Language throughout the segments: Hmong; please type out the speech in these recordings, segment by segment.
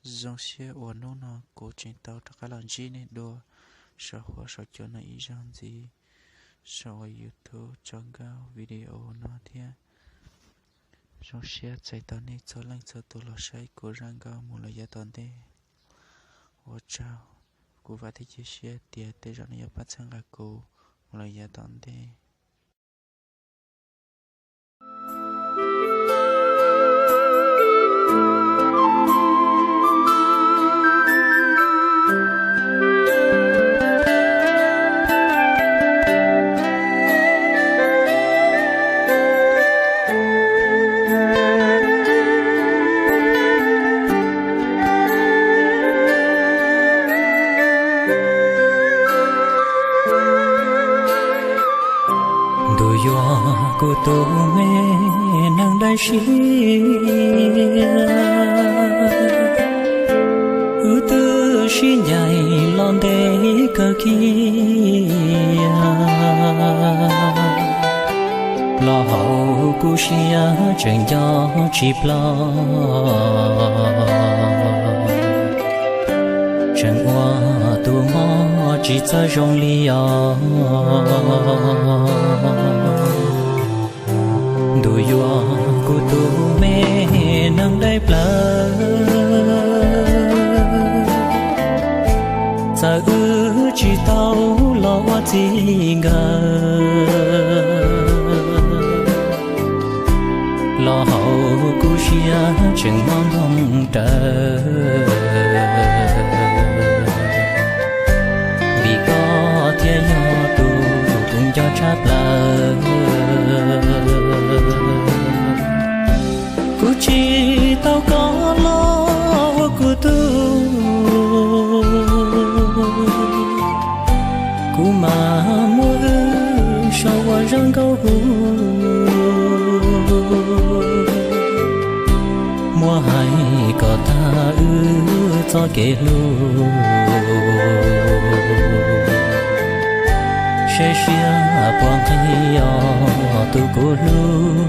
Zoo siab uas hnub no kuv tseem tau rov qab los ntsib nej dua saum huab saum cua no ib zaug ntxiv, saum uas YouTube tso nkauj video no thiab. Zoo siab txais tos nej txhua leej txhua tus los saib kuv zaj nkauj mus lawm yav tom ntej. Ua tsaug, kuv vam thiab cia siab tias tej zaum nej yuav pab txhawb nqa kuv mus lawm yav tom ntej. Ntuj yuav kuv tus me neeg dab tsi, wb twb sib ncaim los ntev kawg kiag. Los hauv kuv siab tseem nco tsis ploj, tseem ua tus mob tsis txawj zoo li os. Ntuj yuav kuv tus me neeg dai plaws, txawm wb tsis tau los ua txij nkawm, los hauv kuv siab tseem mob ntoo raws, vim koj thiaj yog tus kuv nco tshaj plaws. Kuv tsis tau koj los ua kuv tug, kuv mam muab wb sau ua zaj nkauj hu. Muab hais kom tag wb txoj kev hlub, saib siab puas nqig os tus kuv hlub.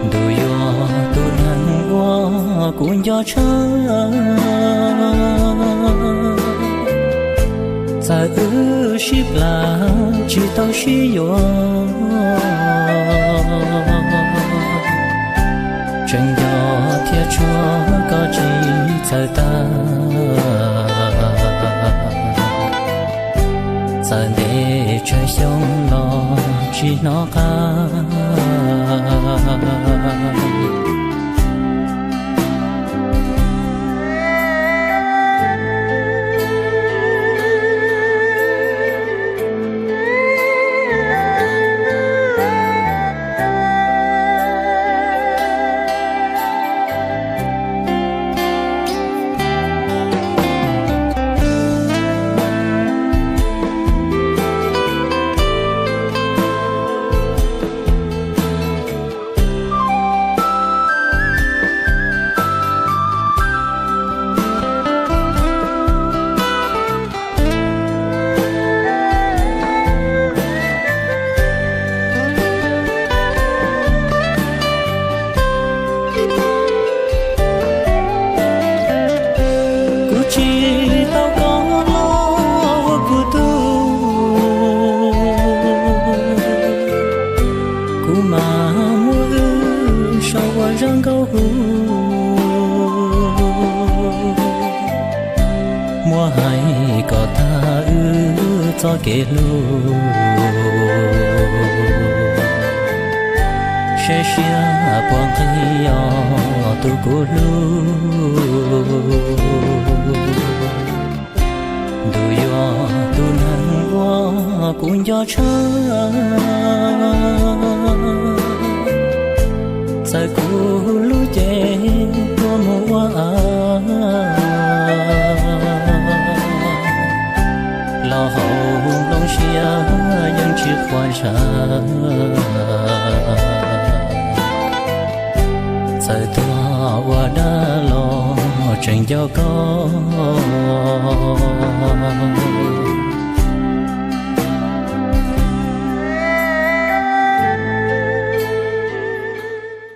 Ntuj yuav tus neeg uas kuv nco tshaj, txawm wb sib plas tsis tau sib yuav, tseem nco thiab tshuav koj tsis txawj tag. Txawm ntev tsawg xyoo los tsis hnov qab. Kuv tsis tau koj los ua kuv tug, kuv mam muab wb sau ua zaj nkauj hu. Muab hais kom tag wb txoj kev hlub, saib siab puas nqig os tus kuv hlub. Ntuj yuav tus neeg uas kuv nco tshaj, txawm kuv lub cev tuaj mus ua av, los hauv nplooj siab yeej tsis quav ntshav. Txawm tuag ua dab los tseem nco koj,